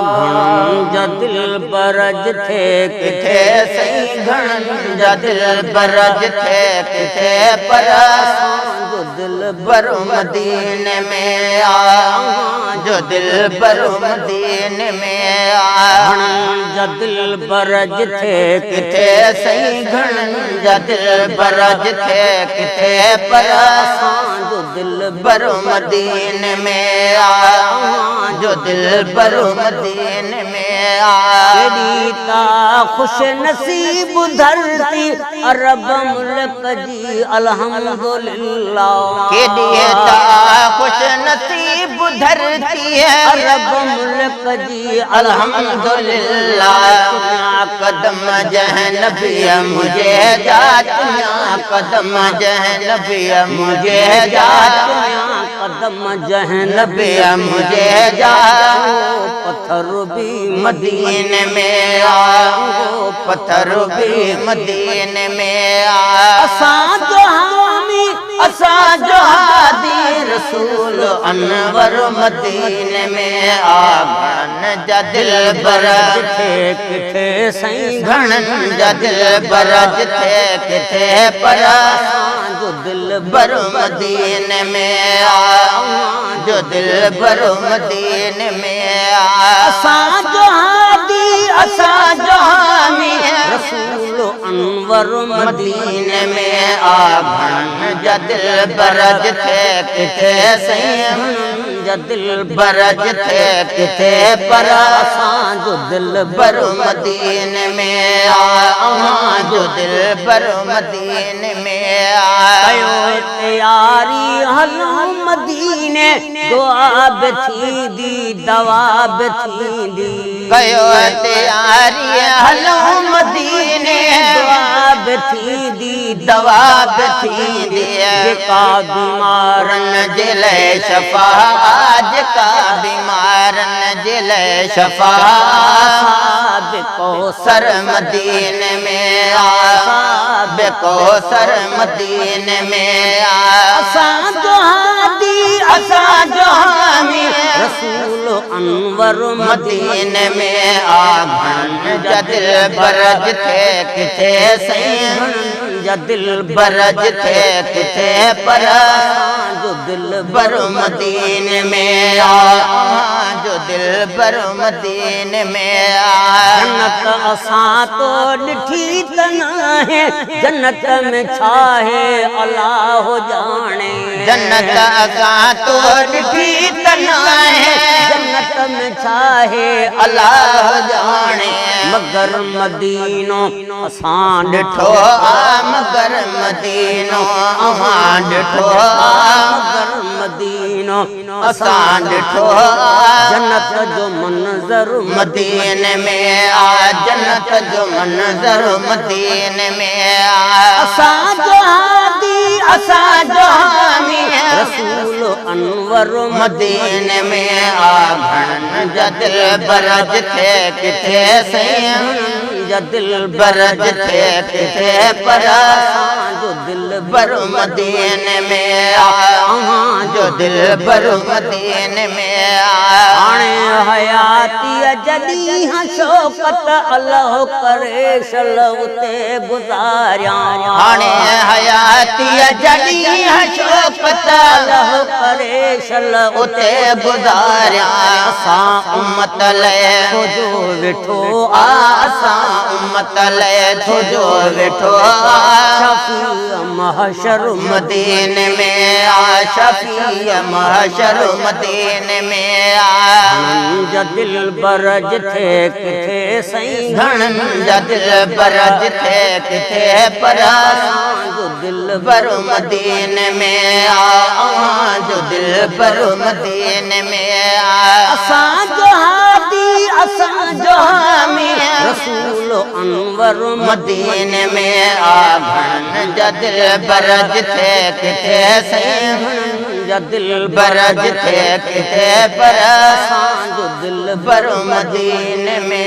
گهڻن جا دل برج ٿئي ڪٿي سائين گهڻن جا دل برج ٿئي ڪٿي پر اسان جو دل بر مديني ۾ آ جو دل بر مديني ۾ آ. گهڻن جا دل برج ٿئي ڪٿي سائين گهڻن جا دل برج ٿئي ڪٿي پر اسان جو دل بر مديني ۾ آ جو دل بر مديني ۾ آ. ڪيڏي تا خوش نصيب ڌرتي عرب ملڪ جي الحمدلله. ڪيڏي تا خوش نصيب ڌرتي عرب ملڪ جي الحمدلله. چميا قدم جنهن نبيء منهنجي جا چميا قدم جنهن نبيء منهنجي جا چميا قدم جنهن نبيء منهنجي جا پٿر به مديني ۾ آ پٿر به مديني ۾ آ. اسان جو حامي اسان جو هادي رسول انور مديني ۾ آ. گهڻن جا دل برج ٿئي ڪٿي سائين گهڻن جا دل برج ٿئي ڪٿي پر اسان جو دل بر مديني ۾ آ جو دل بر مديني ۾ آ. اسان جو هادي اسان جو حامي رسول انور مديني ۾ آ. گهڻن جا دل برج ٿئي ڪٿي سائين گهڻن جا دل برج ٿئي ڪٿي پر اسان جو دل بر مديني ۾ آ جو دل بر مديني ۾ آ. ڪيو تياري هلون مديني دعا به ٿيندي دوا به ٿيندي. ڪيو تياري هلون مديني دعا به ٿيندي دوا به ٿيندي. جيڪا بيمارن بيمارن جي لاءِ شفا جيڪا بيمارن جي لاءِ شفا ڪوثر سر مديني ۾ آ بي ڪوثر مديني ۾ آ. اسان جو هادي اسان جو حامي رسول انور مديني ۾ آ. گهڻن جا دل برج ٿئي ڪٿي سائين گهڻن جا دل برج ٿئي ڪٿي پر اسان جو دل بر مديني ۾ آ جو دل بر مديني ۾ آ. جنت اسان تو ڏٺي ته ناهي جنت ۾ ڇا آهي الله ڄاڻي. جنت اسان تو ڏٺي ته ناهي جنت ۾ ڇا آهي الله ڄاڻي. مگر مدينو اسان ڏٺو آ مگر مدينو اوهان ڏٺو آ مگر مدينو اسان ڏٺو آ جنت جو منظر مديني ۾ آ جنت جو منظر مديني ۾ آ. اسان جو هادي اسان جو حامي رسول انور مديني ۾ آ. گهڻن جا دل برج ٿئي ڪٿي سائين گهڻن جا دل برج ٿئي ڪٿي پر اسان جو دل بر مديني ۾ آ جو دل بر مديني ۾ آ. هاڻي حياتيءَ جڏهن شوڪت الله ڪري شل اتي گذاريان. هاڻي حياتيءَ جڏهن شوڪت الله ڪري شل اتي گذاريان. اسان امت لاءِ ٿو جو ويٺو آ اسان امت لاءِ ٿو جو ويٺو آ شفيع محشر مديني ۾ آ شفيع محشر مديني ۾ آ. گهڻن جا دل برج ٿئي ڪٿي سائين گهڻن جا دل برج ٿئي ڪٿي پر اسان جو دل بر مديني ۾ آ جو دل بر مديني ۾ آ. اسان جو هادي اسان جو حامي رسول انور مديني ۾ آ. گهڻن جا دل برج ٿئي ڪٿي سائين گهڻن جا دل برج ٿئي ڪٿي پر اسان جو دل بر مديني ۾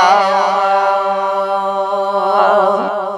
آ.